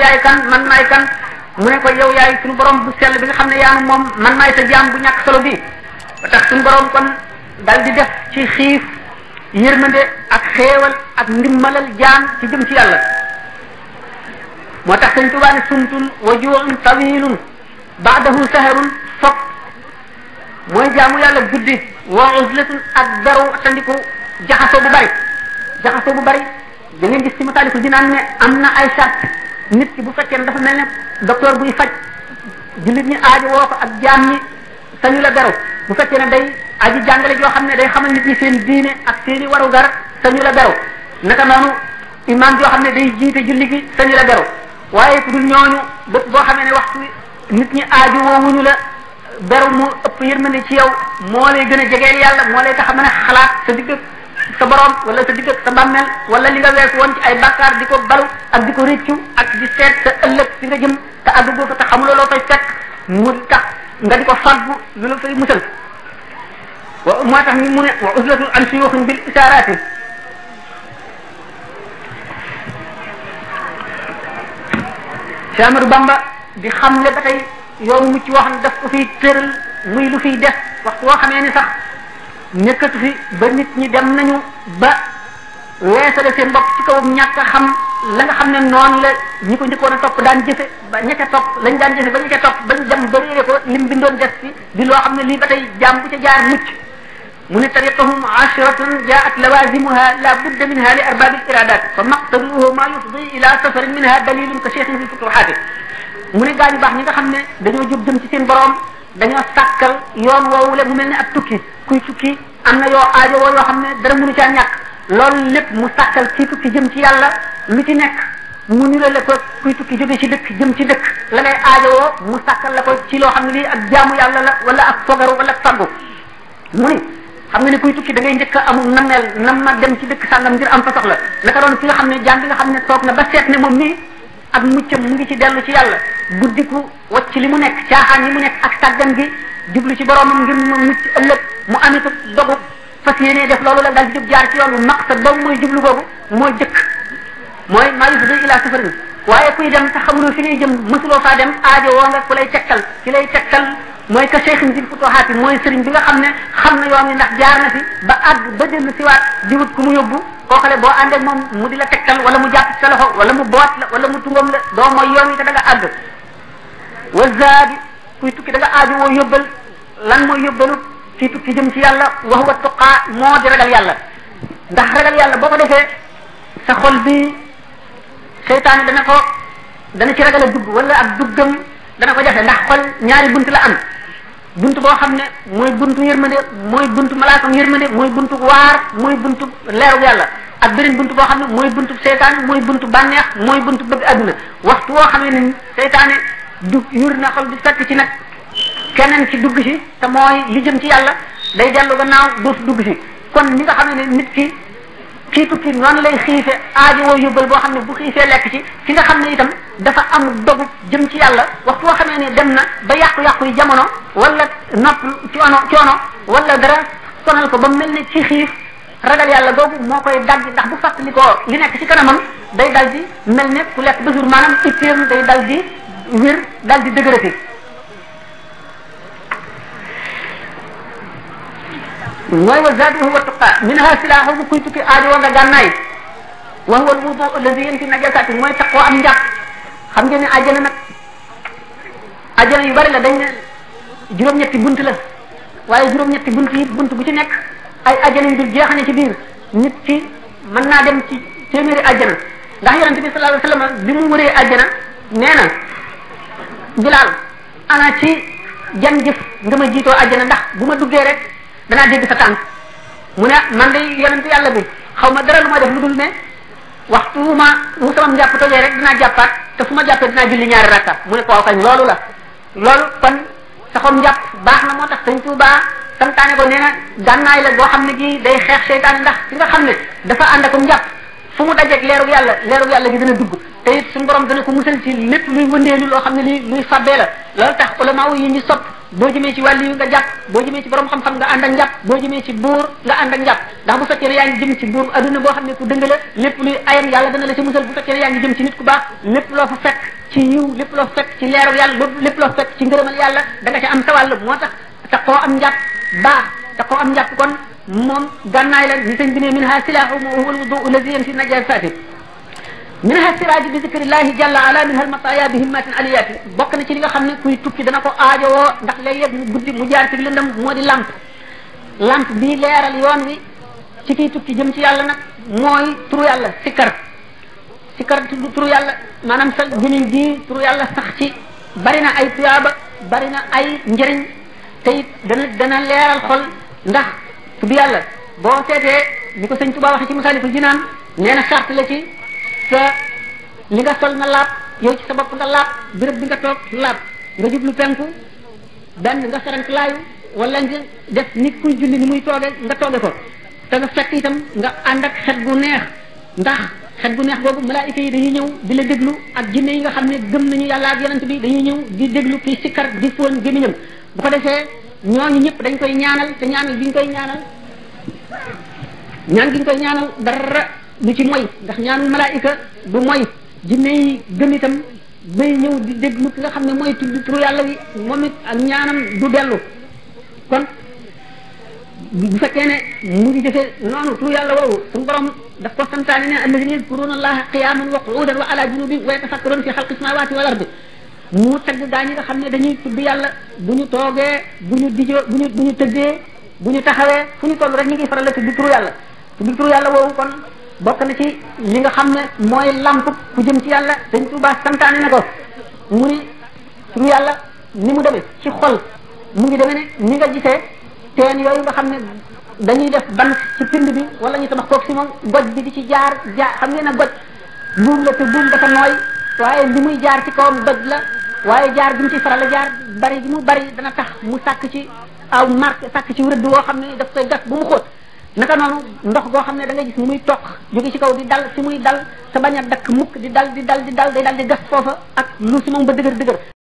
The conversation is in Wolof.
yaay kan man maay kan mu ne ko yow yaay suñu borom bu sell bi nga xam ne yaanu moom man maay sa jaam bu ñàkk solo bi ba tax suñu borom kon dal di def ci xiif yërmande ak xéewal ak ndimmalal jaam ci jëm ci yàlla moo tax sëñ Tuubaa ne sumtun wa ju'un tawilun ba'dahu saharun fop mooy jaamu yàlla guddi wa uzlatun ak beru tandiku jaxasoo bu bari da ngeen gis ci Masaalikul Jinaan ne am na ay sart nit ki bu fekkee ne dafa mel ne docteur buy faj jullit ñi aajo woo ko ak jaam ñi sañu la beru bu fekkee ne day aji jàngale joo xam ne day xamal nit ñi seen diine ak seeni waru gar sañu la beru naka noonu imam joo xam ne day jiite julli gi sañu la beru waaye ku dul ñooñu bépp boo xamee ne waxtu nit ñi aajo woowuñu la beru mu ëpp yërmande ci yow moo lay gën a jegeel yàlla moo lay tax a mën a xalaat sa digg sa borom wala sa digg sa bàmmeel wala li nga weesu woon ci ay bàkkaar di ko balu ak di ko réccu ak di seet sa ëllëg fi nga jëm te àgg boo fa te xamuloo loo fay fekk mu tax nga di ko fàggu lu la fay musal moo tax ni mu ne wa uzlatun an suyuxin bil isarati Cheikh Ahmadou Bamba di xamle ba tey yoonu mucc woo xam ne daf ko fiy tëral muy lu fiy def waxtu woo xamee ni sax nekkatu fi ba nit ñi dem nañu ba weesale seen bopp ci kawam ñàkk a xam la nga xam ne noonu la ñi ko njëkkoon a topp daan jëfe ba ña ca topp lañ daan jëfe ba ña ca topp bañ dem ba réere ko lim bindoon des fi di loo xam ne lii ba tey jaam bu ca jaar mucc mu ne tariqahum ashratun jaat lawazimuha la budda minha li arbabil iradat fa maqsaduhu ma yufdi ila safarin minha dalilun ka cheikhin fi futuhati mu ne gaañu baax ñi nga xam ne dañoo jóg jëm ci seen borom dañoo sàkkal yoon woowule mu mel ne ab tukki kuy tukki am na yoo aajo woo yoo xam ne dara mënu caa ñàkk loolu lépp mu sàkkal ci tukki jëm ci yàlla lu ci nekk mu nirale la ko kuy tukki jóge ci dëkk jëm ci dëkk la ngay aajo woo mu sàkkal la ko ci loo xam ne lii ak jaamu yàlla la wala ak fogaru wala ak faggu mu ni xam nga ne kuy tukki da ngay njëkk a amul nameel nam ma dem ci dëkk sàngam ngir am fa soxla naka doon ki nga xam ne jaam bi nga xam ne toog na ba seet ne moom nii ak muccam mu ngi ci dellu ci yàlla buddiku wacc li mu nekk caaxaan yi mu nekk ak sàggan gi jublu ci boromam ngir mu mucc ëllëg mu amit dogu fas yéenee def loolu la daal di jóg jaar ci yoonu maqsad boobu mooy jublu boobu mooy jëkk mooy maa yufdi ila safarin waaye kuy dem te xamuloo fi ngay jëm mësuloo faa dem aajo woo nga ku lay tegtal ki lay tegtal mooy que cheikhin bil futuhaati mooy sëriñ bi nga xam ne xam na yoon wi ndax jaar na fi ba àgg ba dellu siwaat di wut ku mu yóbbu kookale boo ànd ak moom mu di la tegtal wala mu jàpp sa loxo wala mu boot la wala mu tungam la doo mooy yoon wi te da nga àgg wa zaadi kuy tukki da nga aajo woo yóbbal lan mooy yóbbalu ci tukki jëm ci yàlla wa huwa tuqaa moo di ragal yàlla ndax ragal yàlla boo ko defee sa xol bi seytaane dana ci ragal a dugg wala ak duggam dana ko jafe ndax xol ñaari bunt la am bunt boo xam ne mooy buntu yërmande mooy buntu malaakam yërmande mooy buntu waar mooy buntu leeru yàlla ak beneen buntu boo xam ne mooy buntu seytaane mooy buntu bànneex mooy buntu bëgg adduna waxtu woo xamee ne seytaane du yur na xol di fekk ci nag keneen ci dugg si te mooy li jëm ci yàlla day dellu gannaaw dootu dugg si kon li nga xam ne nit ki kii tukki noonu lay xiife aajo woo yóbbal boo xam ne bu xiifee lekk ci ki nga xam ne itam dafa am dogu jëm ci yàlla waxtu woo xamee ne dem na ba yàqu-yàqu yi jamono wala nopp coono wala dara sonal ko ba mel ne ci xiif ragal yàlla googu moo koy dagg ndax bu fàttali ko li nekk ci kanamam day dal di mel ne ku lekk ba jour maanaam itteem day dal di wér dal di dëgërati mooy wa zaatuhu wa tuqa minha silaahu bu kuy tukki aajo wa nga gànnaay wa huwa al-wudu alladi yanfi najasaati mooy taqoo am njàpp xam ngeen ne àjjana nag àjjana yu bari la dañ ne juróom-ñetti bunt la waaye juróom-ñetti bunt yi bunt bu ci nekk ay àjjana yu dul jeexane ci biir nit ki mën naa dem ci téeméeri àjjana ndax yonente bi sallallahu alayhi wa sallam bi mu wëree àjjana nee na Bilaal ana ci jan jëf nga ma jiitoo àjjana ndax bu ma duggee rek danaa dégg sa tànk mu ne man de yonente yàlla bi xaw ma dara lu ma def lu dul ne waxtu mu sama njàpp tojee rek dinaa jàppaat te fu ma jàppee dinaa julli ñaari rakka mu ne ko waaw kañ loolu la loolu kon saxom njàpp baax na moo tax Sëñ Tuubaa santaane ko nee na gànnaay la boo xam ne gi day xeex seytaane ndax ki nga xam ne dafa ànd akum njàpp fu mu dajeeg leerug yàlla gi dana dugg te it suñu borom dana ko musal ci lépp luy wëndeelu loo xam ne lii luy fabbee la loolu tax ulama yi ñu sopp boo jëmee ci wàllu yu nga jàpp boo jëmee ci borom xam-xam nga ànd ak njàpp boo jëmee ci buur nga ànd ak njàpp ndax bu fekkee ne yaa ngi jëm ci buur adduna boo xam ne ku dëng la lépp luy ayam yàlla dana la ci musal bu fekkee ne yaa ngi jëm ci nit ku baax lépp loo fa fekk ci yiw lépp loo fekk ci leeru yàlla lépp loo fekk ci ngërëmal yàlla da nga ca am tawàll moo tax taxoo am njàpp baax taxoo am njàpp kon moom gànnaay la ni sëñ bi ne minha silahu wa huwa alwudu alladi yanfi najasati minha siraji bi zikrillahi jalla ala minha almataya bi himmatin aliyati bokk na ci li nga xam ne kuy tukki dana ko aajowoo ndax léeg-léeg mu guddi mu jaar ci lëndam moo di lamp bii leeral yoon wi ci kiy tukki jëm ci yàlla nag mooy turu yàlla sikkar turu yàlla maanaam sa gémmiñ gi turu yàlla sax ci bari na ay tuyaaba bari na ay njëriñ te it dana leeral xol ndax tudd yàlla boo seetee ni ko sëñ Tuubaa waxe ci Masaalikul Jinaan nee na sart la ci sa li nga sol na laab yow ci sa bopp nga laab béréb bi nga toog laab nga jublu penku benn nga ferank laayu wala nga def nit kuy julli ni muy tooge nga tooge ko te nga fekk itam nga ànd ak xet gu neex ndax xet gu neex boobu malaayika yi dañuy ñëw di la déglu ak jinne yi nga xam ne gëm nañu yàlla ak yonent bi dañuy ñëw di déglu kii sikkar di fóon gémmiñam bu ko defee ñooñu ñëpp dañ koy ñaanal te ñaanal gi ñu koy ñaanal ñaan gi ñu koy ñaanal dara du ci moy ndax ñaanul malaayika du moy jinne yi gëm itam bay ñëw di déglu ki nga xam ne mooy tudd turu yàlla wi moom it ak ñaanam du dellu kon bu fekkee ne mu ngi defee noonu turu yàlla woowu suñu borom daf ko santaane ne alladina yadkuruna allaha qiyaman wa qu'udan wa ala junubihim wa yatafakkaruna fi xalqi samawati wal ardi mu tagg gaa ñi nga xam ne dañuy tudd yàlla bu ñu toogee bu ñu dijoo bu ñu tëddee bu ñu taxawee fu ñu toll rek ñu ngi faral la tudd turu yàlla woowu kon bokk na ci li nga xam ne mooy lamp ku jëm ci yàlla Sëñ Tuubaa santaane na ko mu ni turu yàlla ni mu demee ci xol mu ngi demee ne ni nga gisee teen yooyu nga xam ne dañuy def bant ci pind bi wala ñu tabax koog si moom goj bi di ci jaar xam ngeen ne goj buum la te buum dafa nooy waaye li muy jaar ci kawam doj la waaye jaar gi mu ci faral a jaar bari gi mu bari dana tax mu sàkk ci aw marque sàkk ci rëdd woo xam ne daf koy gas bu mu xóot naka noonu ndox goo xam ne da nga gis muy toq jóge ci kaw di dal fi muy dal te bañ a dakk mukk di dal day dal di gas foofa ak lu si moom ba dëgër